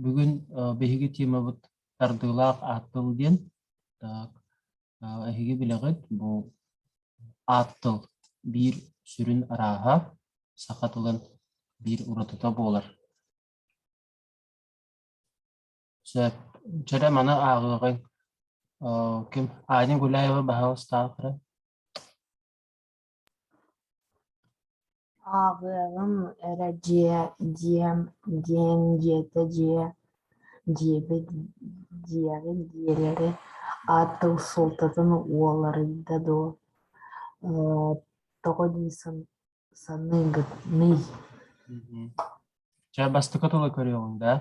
Бүгүн биһиги темабыт тардыылаах аат тыл диэн. Так, эһиги билэҕит, бу аат тыл биир сүрүн арааһа, саха тылын биир уратыта буолар. Сөп. Чэрэ маны ааҕыаҕыҥ. Ким Аня Гуляева баһаалыстаах эрэ. Ааҕыаҕым эрэ дьиэ, дьиэм, диэн дьиэтэ дьиэ, дьиэбит, дьиэҕит дьиэлэри аат тыл суолтатын уоларыйда дуо, тоҕо дии саныыгытный? Чэ, бастакы тылы көрүөҕүҥ да,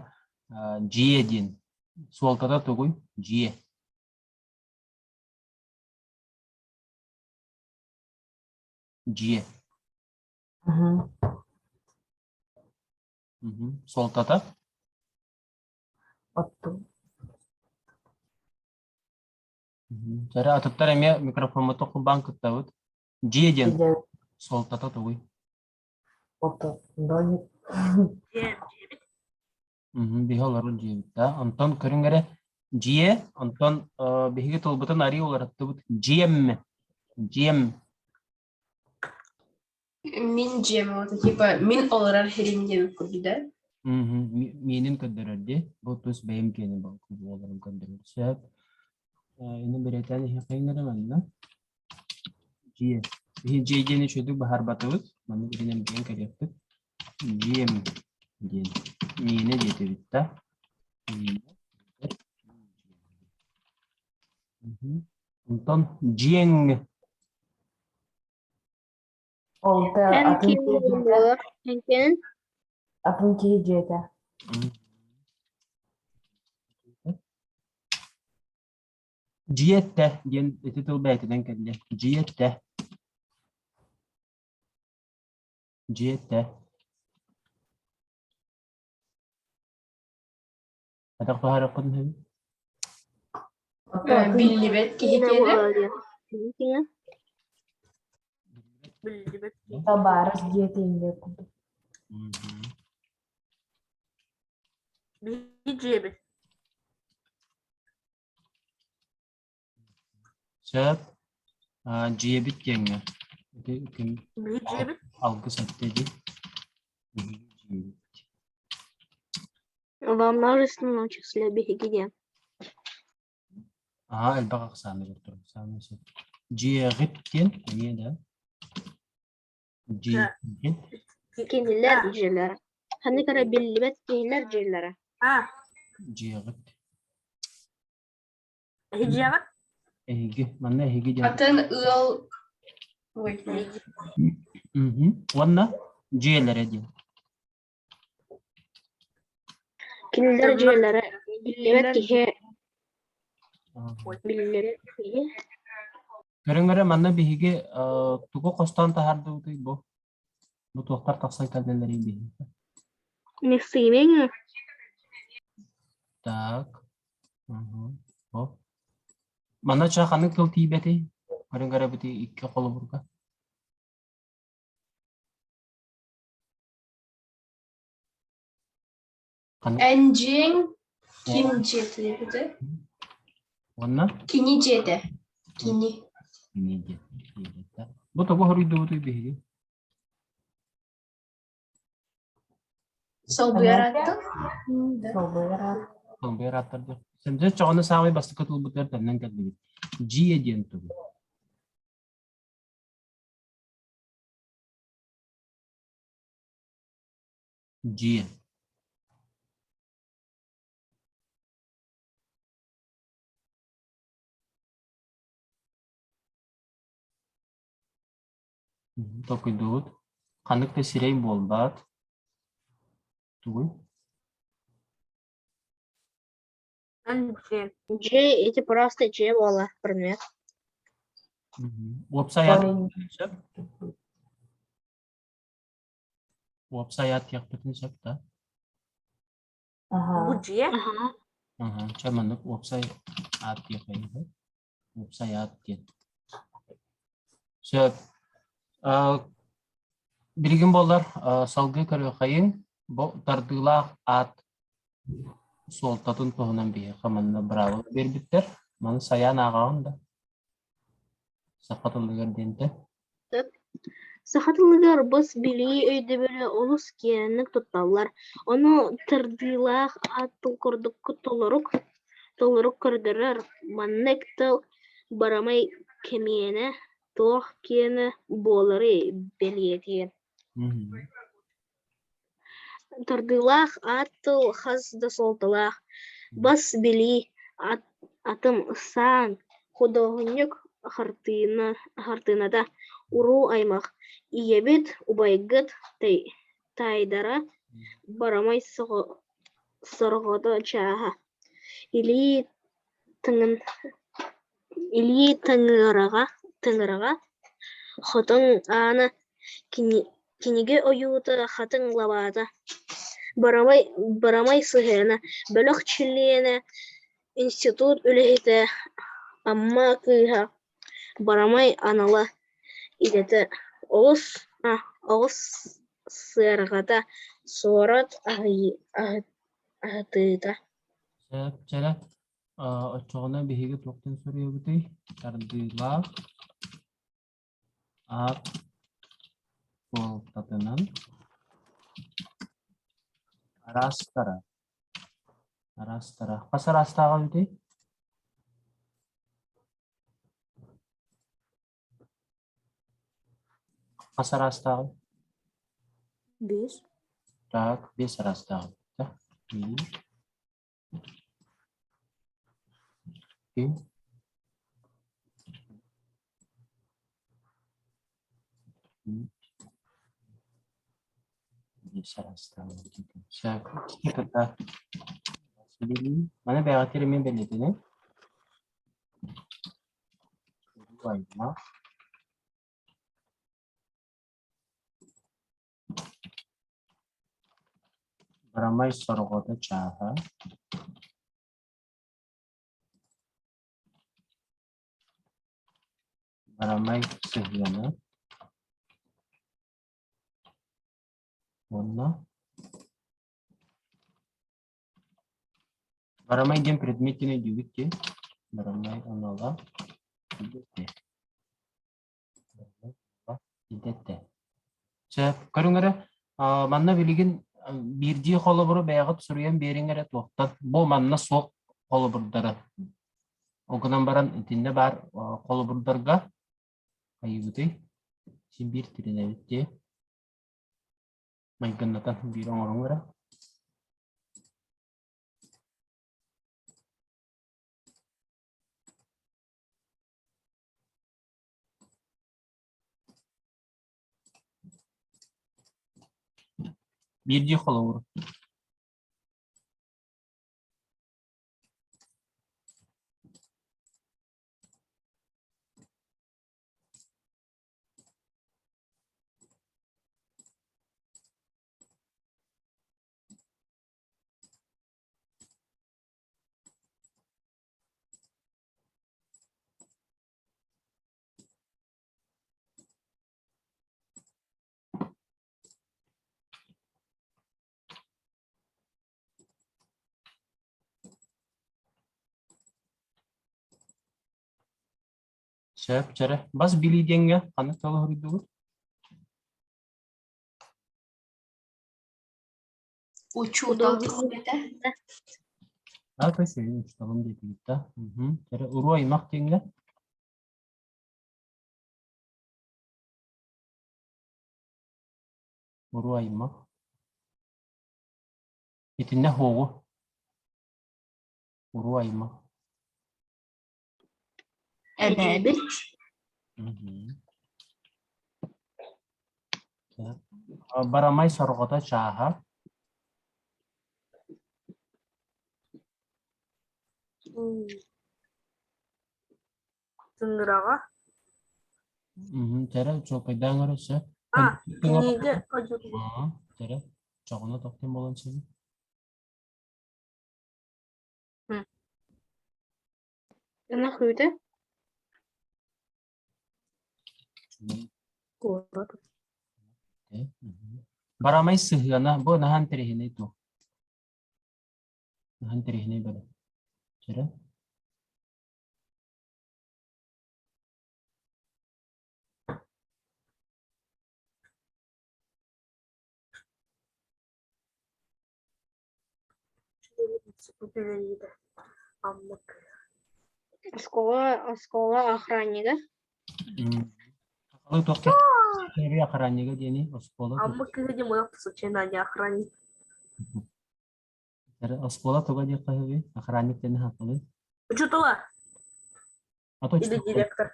дьиэ диэн. Суолтата тугуй? Дьиэ. Дьиэ. Суолтата? Оттуу. Чэрэ, атыттар эмиэ микрофоммутун холбоон кыттабыт. Дьиэ диэн суолтата тугуй? Ото домик. Биһи олорор дьиэбит да. Онтон көрүҥ эрэ дьиэ, онтон биһиги тылбытын арыы уларыттыбыт. Дьиэм, дьиэм. Мин дьиэм вот типа мин олорор сирим диэбит курдук да? Миэнин көрдөрөр дии. Бу тус бэйэм киэним буоларын көрдөрөр. Сөп. Ини бэлиэтээн иһиэххэйин эрэ манна. Дьиэ. Биһи дьиэ диэни үчүгэйдик быһаарбатыбыт. Маннык итинэн билэн кэлиэхпит. Дьиэм диэн. Миэнэ диэтибит да. Миэнэ. Онтон дьиэҥ Ол да Эн атын ким киһи дьиэтэ. буолар? Эн Атын киһи дьиэтэ. Дьиэтэ диэн ити тыл бэйэтинэн кэллэ. Дьиэтэ. Дьиэтэ. Хайдах быһаарыаххытын сөбүй? Биллибэт киһи киэнэ. Биллибэт киһи. Табаарыс дьиэтэ инньэ курдук. Биһиги дьиэбит. Сөп. Дьиэбит диэҥҥэ. Ити ким Биһиги дьиэбит. алгыс эттэ дии. Биһиги дьиэбит. Во множественном числе биһиги диэн. Аһаа, элбэх ахсааныгар турар. Саамай сөп. Дьиэҕит диэн эмиэ да. Дьиэҕит. Кинилэр дьиэлэрэ. Ханнык эрэ биллибэт киһилэр дьиэлэрэ. Дьиэҕит. Эһиги Эһиги. Манна эһиги диэн. Атын ыал Ой, Уонна дьиэлэрэ диэн. Кинилэр дьиэлэрэ биллибэт киһи биллибэт киһи Көрүҥ эрэ манна биһиги тугу хостоон таһаардыбытый бу? Бу туохтар тахсан кэллэллэрий биһиэхэ? Мексимеҥ Так. Оп. Манна ча ханнык тыл тиийбэтий? Көрүҥ эрэ бити икки холобурга. Эн дьиэҥ ким дьиэтэ диэбитэ? Уонна? Кини дьиэтэ. Кини. Кини дьиэтэ. Бу тугу хоруйдубутуй биһиги? Солбуйар ааттар. Солбуйар аат. Солбуйар ааттар диэх. Сэмсэ чоҕону саамай бастакы тылбытыгар төннөн кэллибит. Дьиэ диэн тугу? Дьиэ. Толкуйдуубут. Ханнык да сирэй буолбат. Тугуй? Дьиэ ити просто дьиэ буолар предмет. Уопсай аат сөп. Уопсай аат диэхпитин сөп да? Бу дьиэ? Аха, чэ маннык уопсай аат диэххэ Уопсай аат диэн. Сөп. Билигин буоллар салгыы көрүөххэйиҥ. Бу тардыылаах аат. Суолтатын туһунан биһиэхэ манна быраабыла биэрбиттэр. Маны сайаан ааҕаҕын да? Саха тылыгар диэнтэ. Саха тылыгар бас билии өйдөбүлэ олус киэҥник тутталлар, ону тардыылаах аат тыл курдук толорук көрдөрөр, маннык тыл барамай кэмиэнэ, туох киэнэ буолары бэлиэтиир. Тардыылаах аат тыл хас да суолталаах: бас билии, атым, саан, худуоһунньук хартыыната, уруу-аймах, ийэбит, убайгыт таайдара, барамай сорҕото чааһа, илии тыҥыраҕа, хотон аана, кинигэ ойуута, хатыҥ лабаата, барамай сыһыана, бөлөх чилиэнэ, институт үлэһитэ, Амма кыыһа, барамай анала, идэтэ, оҕус сыарҕата, суорат аһытыыта. Сөп, чэрэ. Оччоҕуна биһиги туохтан суруйабытый? Тардыылаах аат суолтатынан араастара. Араастара. Хас араастааҕа эбитий? Хас араастааҕый? Биэс. Так, биэс араастааҕа. Биир, икки, үс, биэс араастааҕа. Сөп. Кытта. Маны бэйэҕитигэр эмиэ бэлиэтэниҥ. Аймах. Барамай сорҕото чааһа. Барамай сыһыана. Уонна Барамай диэн предмет диэн өйдүүгүт дии. Барамай анала идэтэ. Идэтэ. Сөп. Көрүҥ эрэ, манна билигин биирдии холобуру бэйэҕит суруйан биэриҥ эрэ туохтан. Бу манна суох холобурдары. Ол гынан баран итиннэ баар холобурдарга хайыыбытый? Син биир тиринэбит дии. Майгыннатан биир оҥоруҥ эрэ. Биирдии холобур. Сөп, чэрэ. Бас билии диэҥҥэ ханнык тылы суруйдугут? Учуутал диэххэ Аата сирин учууталым диэтигит да. Чэрэ, уруу аймах диэҥҥэ? Уруу аймах. Итиннэ һуоҕу. Уруу аймах. Эбээбит. Барамай сорҕото чааһа. Тыҥыраҕа. Тэрэ чуолкайдаан көрөсө. А, кинигэ Тэрэ чоҕуна тохтун буолан сөбүй? Ынах үүтэ. Куорат. Барамай сыһыана бу наһаа интэриэһинэй туох. Наһаа интэриэһинэй бары. Чэрэ. Оскуола, оскуола охраннига. Сахалыы туох охраннига диэни оскуола. Амма кыһы диэн муна случайно не охранник. Оскуола туга диэххэ үһү? Охранник диэни сахалыы. Учутала. А то Или директор.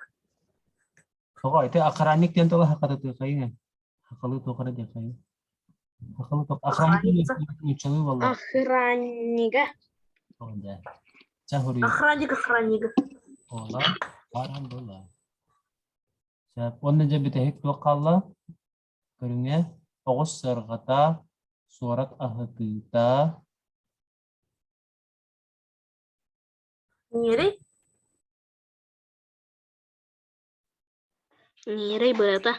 Тоҕо ити охранник диэн тылы хакатытыахайыҥ Хакалы туохара диэхайыҥ. Хакалы туох охранник нууччалыы буолла. Охраннига. Да. Ча хуруй. Охранник охраннига. Ола баран була. Сөп. Уонна дьэ бүтэһик туох хаалла? Көрүҥэ оҕус сыарҕата, суорат аһытыыта. Ньирэй? Ньирэй бырата.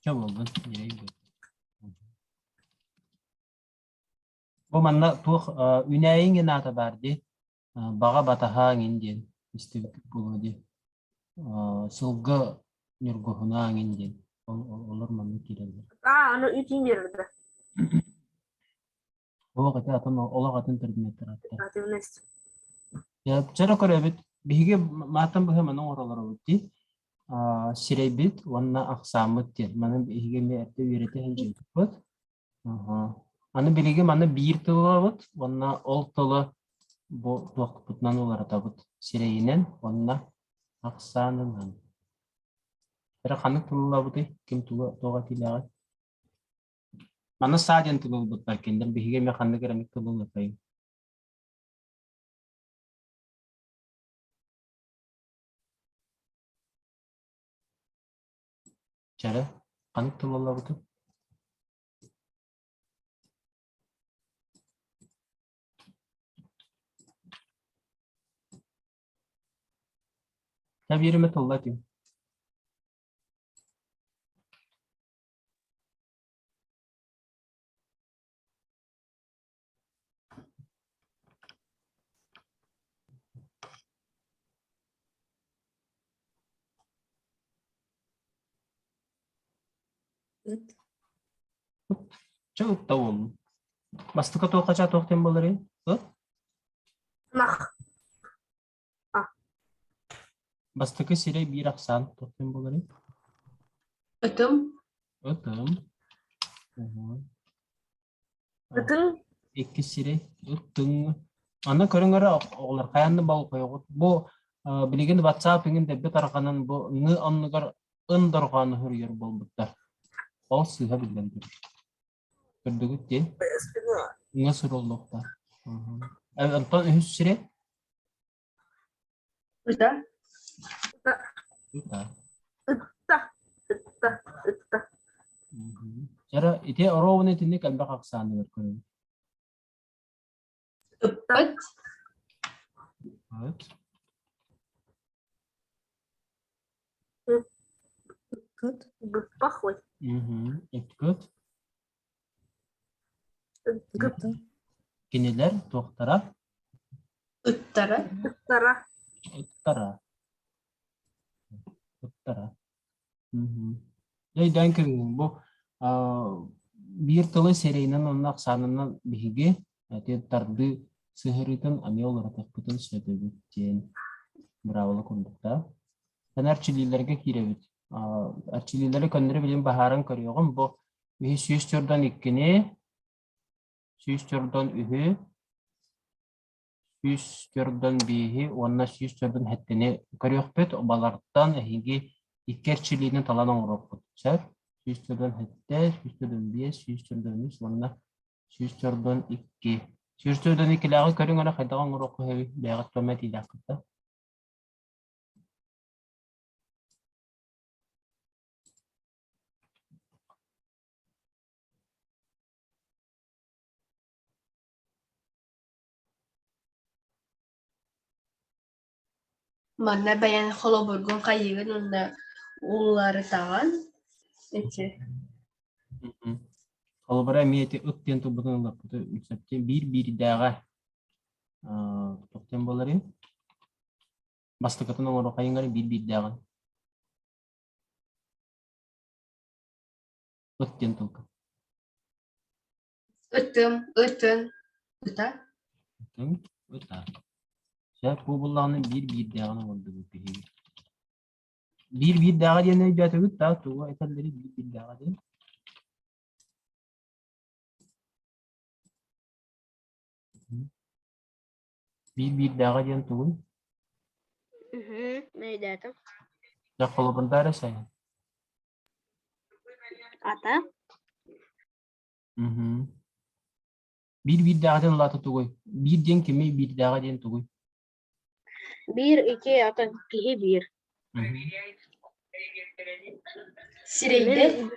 Чэ буоллун, ньирэй бырата. Бу манна туох үүнээйиҥ аата баар дии. Баҕа батаһаа эҥин диэн истибиккит буолуо дии. Сылгы ньургуһунаа эҥин диэн. Олор манна киирэллэр. Аа, аны үтүн биэрдэ. Олох ити атын олох атын предметтэр аттар. Активность. Чөрө көрөбүт. Биһиги мааттан быһа маны оҥоролоробут дии. Сирэйбит уонна ахсааммыт диэн. Маны биһиги эмиэ эрдэ үөрэтэ сылдьыбыппыт. Аны билиги маны биир тыллабыт уонна ол тылы бу туохпутунан уларытабыт. Сирэйинэн уонна ахсаанынан. Эрэ ханнык тыллабытый? Ким туга туох этиилээҕий? Маны саа диэн тылы ылбыттар кинилэр биһиги эмиэ ханнык эрэ эмит тылы ылыаххайыҥ. Чэрэ, ханнык тыл ылабытый? Чэ, биир эмэ тылла этиҥ. Ыт. Чэ ытта уолум. Бастакы туохха чаа туох диэн буоларый? Ыт? Ынах. Бастакы сирэй биир ахсаан туох диэн буоларый? Ытым. Ытым. Ытыҥ. Иккис сирэй. Ытыҥ. Аны көрүҥ эрэ оҕолор хайаан да болҕойоҕут. Бу билигин WhatsApp иҥин дэбби тарҕанан бу ны оннугар ын дорҕоону суруйар буолбуттар. Ол сыыһа биллэн турар. Көрдүгүт дии? Ҥа суруллуохтаах. Онтон үһүс сирэй? Ыта. Ыта. Ытта. Ытта. Ытта. Чара ити оруобуна итинник элбэх ахсааныгар көрөбүт. Ыппыт. Ыт. Ыккыт. Быппах ой. Ыткыт. Ыткыт. Кинилэр туохтара? Ыттара. Ыттара. Ыттара. Ыттара. Өйдөөн көрүҥ бу биир тылы сирэйинэн уонна ахсаанынан биһиги тардыы сыһыарыытын эмиэ уларытыахпытын сөп эбит диэн быраабыла курдуктаах. Эн эрчиллиилэргэ киирэбит. Эрчиллиилэри көннөрү билин баһааран көрүөҕүм. Бу биһи 142-ни, 143-ү, 145-и уонна 147-ни көрүөхпүт. Балартан эһиги икки эрчиллиини талан оҥоруохпут. Сөп? 147, 145, 143 уонна 142. 142-лээҕи көрүҥ эрэ хайдах оҥоруохха сөбүй? Бэйэҕит көмө этиилээххит да? Манна бэйэҥ холобургун хайыыгын уонна уларытаҕын ити. Холобура эмиэ ити ыт диэн тылбытын ыллахпыты үксэпти биир биирдээҕэ туох диэн буоларый? Бастакытын оҥоруоххайыҥ биир биирдээҕин. Ыт диэн тылга. Ытым, ытын, ыта. Ытын, ыта. Сөп бу буллаҕына биир биирдээҕин оҥордубут биһиги. Биир биирдээҕэ диэн өйдөөтүгүт да тугу этэллэрий биир биирдээҕэ диэн? Биир биирдээҕэ диэн тугуй? Өйдөөтүм. Дьэ холобурдаа эрэ сайын. Ата. Биир биирдээҕэ диэн улаата тугуй? Биир диэн кимий, биирдээҕэ диэн тугуй? Биир, ики, ата киһи биир. Сирэйдэр.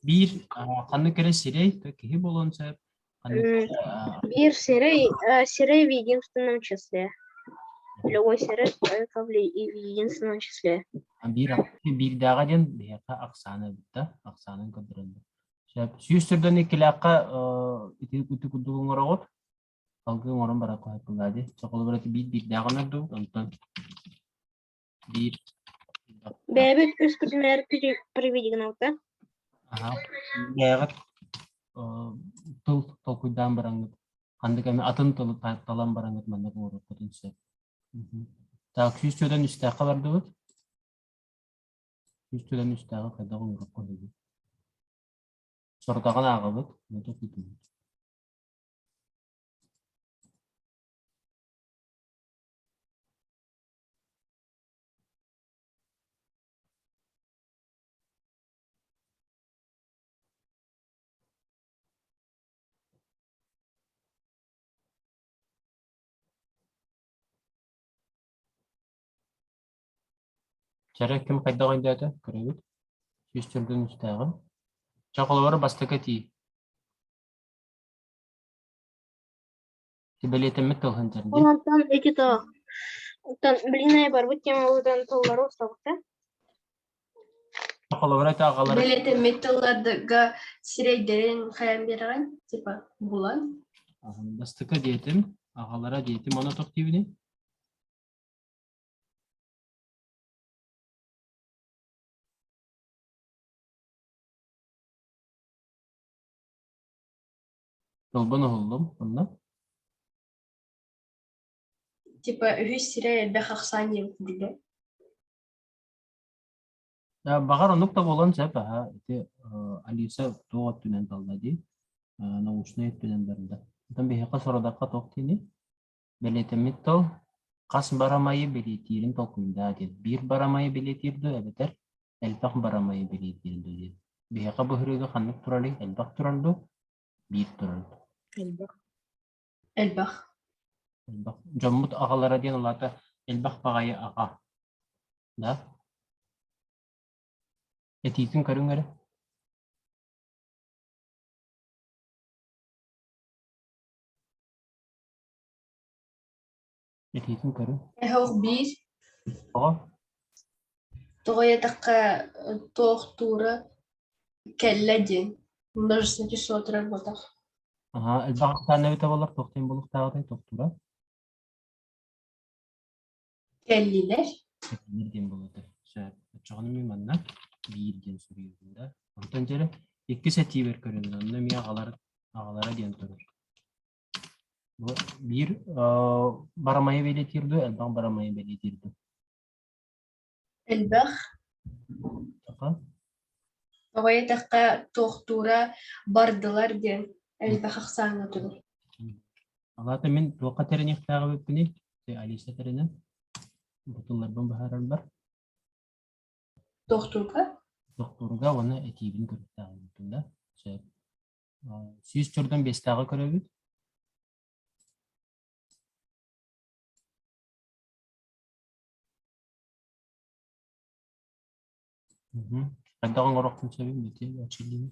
Биир ханнык эрэ сирэй, киһи буолуон сөп. Биир сирэй, сирэй в единственном числе. Любой сирэй только в единственном числе. Биир биирдээҕэ диэн биһиэхэ ахсаана эбит да, ахсаанын көрдөрөллөр. Сөп. Сүүс төрдөн иккилээххэ ити ити курдук оҥороҕут. Салгыы оҥорон барар куһаҕан дии. Холобура ити биир биирдээх онордубут, онтон биир Бэйэбит үс күтүмэр приведигнаута. Аха. Бэйэҕит тыл толкуйдаан бараҥҥыт, ханнык эмэ атын тылы талан бараҥҥыт маннык оҥоруоххутун сөп. Так, сүүс түөртэн үстээххэ бардыбыт. Сүүс түөртэн үстээҕи хайдах оҥоруохха сөбүй? Сорудаҕын ааҕабыт, толкуйдуубут. Чэрэ ким хайдах өйдөөтө көрөбүт. Сүүс төрдүн үстээҕин. Чэ холобура бастакы этии. Бэлиэтэммит тыл сылдьар дии. Онтон ити то оттон блин барбыт темабытын тыллары устабыта. Холобура это аҕалары Бэлиэтэммит тылларга сирэйдэрин хайан биэрэҕин, типа булан. Бастакы диэтим, аҕалара диэтим, ону туох диибиний? Тылбын уһуллум онно. Типа үһүс сирэй элбэх ахсаан диэн курдук. Баҕар оннук да буолуон сөп аһа ити Алиса туох өттүнэн талла дии научнай өттүнэн барда. Оттон биһиэхэ сорудахха туох диэний? Бэлиэтэммит тыл хас барамайы бэлиэтиирин толкуйдаа диэн. Биир барамайы бэлиэтиир дуо эбэтэр элбэх барамайы бэлиэтиир дуо диэн. Биһиэхэ быһырыыга ханнык турарый? Элбэх турар дуо? Биир турар дуо? Элбэх. Элбэх. Элбэх. Дьоммут аҕалара диэн улаата элбэх баҕайы аҕа. Да? Этиитин көрүҥ эрэ. Этиитин көрүҥ. Эһэх биир. Тоҕо? Тоҕо диэтэххэ туохтуура кэллэ диэн. Множественное число турар буолтах. Аха, элбэх ахсаан эбитэ буоллар туох диэн буолуохтааҕытай туохтуура? Кэллилэр. Кэллилэр диэн буолуо Сөп. Оччоҕуна мин манна биир диэн суруйабын да. Онтон дьэрэ иккис этиибэр көрөбүн. Онно эмиэ аҕалар аҕалара диэн турар. Бу биир барамайы бэлиэтиир дуо, элбэх барамайы бэлиэтиир дуо? Элбэх. Аха. Тоҕо диэтэххэ туохтуура бардылар диэн элбэх ахсааҥҥа турар. Алаата мин туохха тэриниэхтээх эбиппиний? Алиса тэринэн. Бу тылларбын быһаарарбар. Туохтуурга? Туохтуурга уонна этиибин көрүөхтээх эбиппин да. Сөп. Сүүс төрдөн биэстээҕи көрөбүт. Хайдах оҥоруохпун сөбүй ити очиллиини?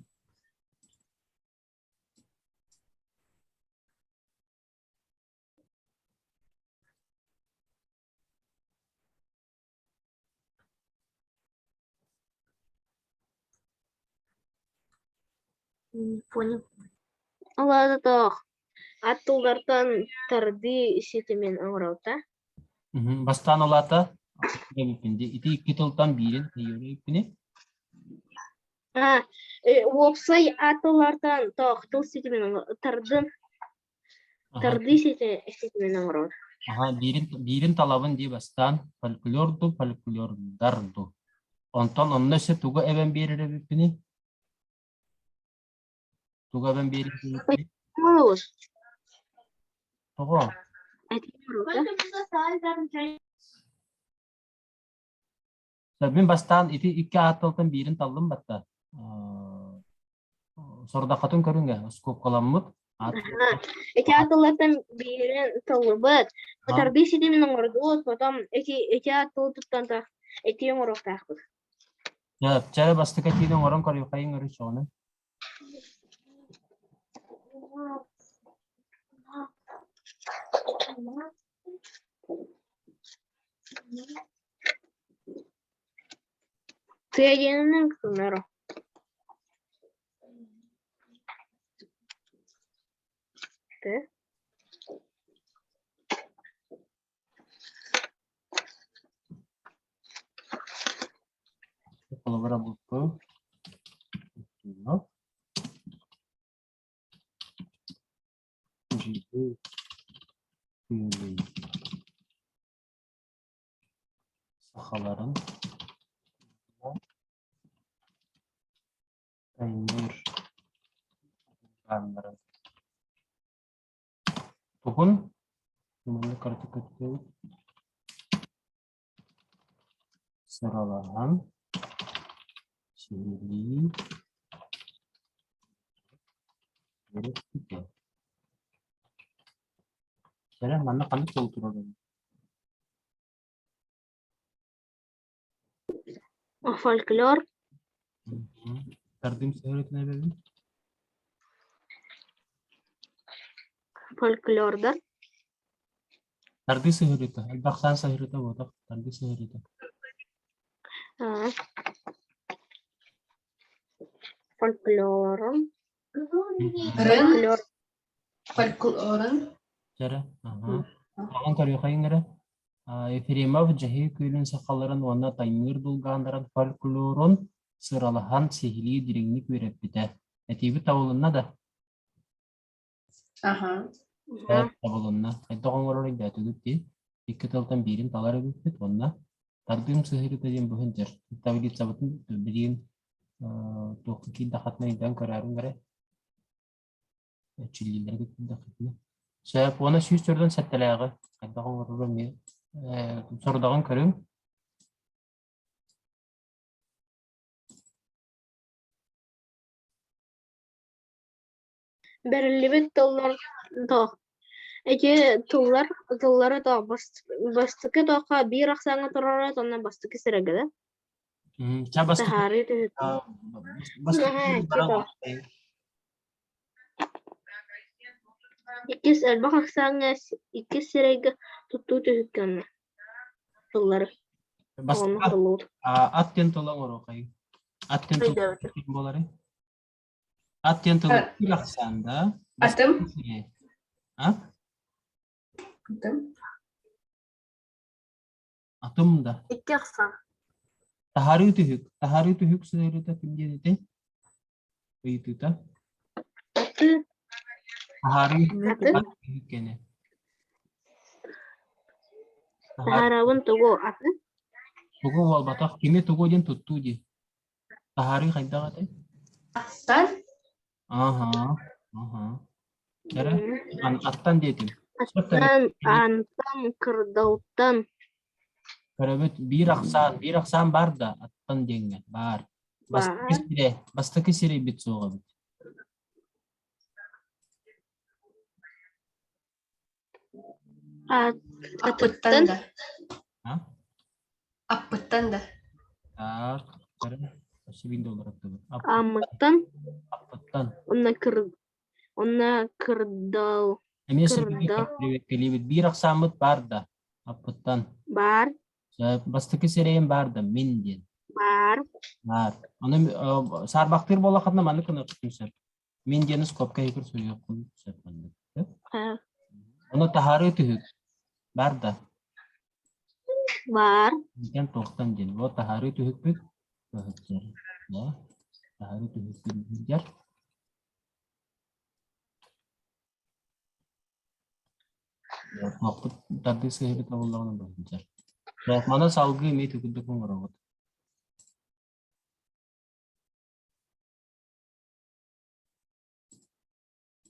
Не понял. Ол ат тыллартан тардыы ситимин оҥоробута. Бастаан улаата ити икки тылтан биирин ыйыырыппини. Уопсай ат тыллартан тоох тыл ситимин тардын тардыы ситимин оҥорор. Аха, биирин биирин талабын дии бастаан фольклор ду, фольклордар ду. Онтон онно өссө тугу эбэн биэрэр эбиппиний? Тугу эбэн биэрэр эбиппиний? Тоҕо? Мин бастаан ити икки аат тылтан биирин таллым батта. Сордаххатын көрүҥэ, скобкаламмыт. Эти аат тыллартан биирин таллыбыт. Тардыы ситимин оҥордубут, потом эти эти аат тылы туттан эти оҥоруохтаахпыт. Чэ, бастакы этиини оҥорон көрүөххэйиҥ өрүс оҕону. Тыа диэнинэн кыннара. Т. Холобура булпу. Сахаларын Таймыр урбааннарын туһун маннык кыратык көтүтүбүт сыралаһан сиһилии үөрэппитэ. Кэрэ манна ханнык суол турарый? Фольклор. Тардым сыһыарытын эбэбин. Фольклордар. Тардыы сыһыарыта. Элбэх саан сыһыарыта буотах. Тардыы сыһыарыта. Фольклорум. Рын. Фольклорун. Чэрэ. Аха. Аҕан көрүөхайыҥ эрэ. Ефремов Дьэһиэй күөлүн сахаларын уонна Таймыыр дулгааннарын фольклорун сыралаһан сиһилии дириҥник үөрэппитэ. Этиибит табылынна да? Аха. Табылынна. Хайдах оҥорор өйдөөтүгүт дии? Икки тылтан биирин талар эбиппит уонна тардыым сыһыарыта диэн быһын дьэр. Таблицабытын билигин туохха киирдэххитинэ өйдөөн көрөөрүҥ эрэ. Эрчиллиилэргэ киирдэххитинэ. Сөп, уонна 147-лээҕи хайдах оҥорору эмиэ сорудаҕын көрүҥ. Бэриллибит тыллар тоох эти тыллар тыллары тоох бастакы тоохха биир ахсааҥҥа турара уонна бастакы сирэгэ да Ча бастакы таһаарыы түһүт бастакы баран Иккис элбэх ахсааҥҥа иккис сирэйгэ туттуу түһүккэннэ тыллары онно Бастакы тыллыбыт. ат диэн тылы оҥоруохай. Ат диэн тыл буоларый? Ат диэн тылы биир ахсаан да? Атым. А? Атым. Атым да. Икки ахсаан. Таһаарыы түһүк. Таһаарыы түһүк сыһыарыыта ким диэн этэй? Ыйытыыта. Аты. Таһаарыы Аты. түһүк кэнэ. Таһаарабын тугу аты? Тугу буолбатах. Кими тугу диэн туттуу дии. Таһаарыы хайдах этэй? Аттан. Аха. Аха. Эрэ аттан диэтим. Аттан, антан, кырдалтан. Көрөбүт биир ахсаан бар да аттан диэҥҥэ баар. Бастакы сирэ, бастакы сирэйбит суох эбит. Аппыттан да. Аппыттан да. Так, өссө биир доллар аттыбыт. Аммыттан. Аппыттан. Онно кыр онно кырдал. Эмиэ сиргэ биир ахсааммыт баар да аппыттан. Баар. Бастакы сирэйим баар да мин диэн. Баар. Баар. Ону саарбахтыыр буоллаххытына маннык гыныаххытын сөп. Мин диэни скобка иһигэр суруйуоххун сөп маннык. А, Ону таһаарыы түһүк. Бар да. Бар. Итэн туохтан диэн. Вот таһаарыы түһүкпүт. Быһыттар. Да. Таһаарыы түһүкпүт быһыттар. Туохпут тардыы сыһыбыт буоллаҕына быһыттар. Маны салгыы эмиэ түгүрдүк оҥоробут.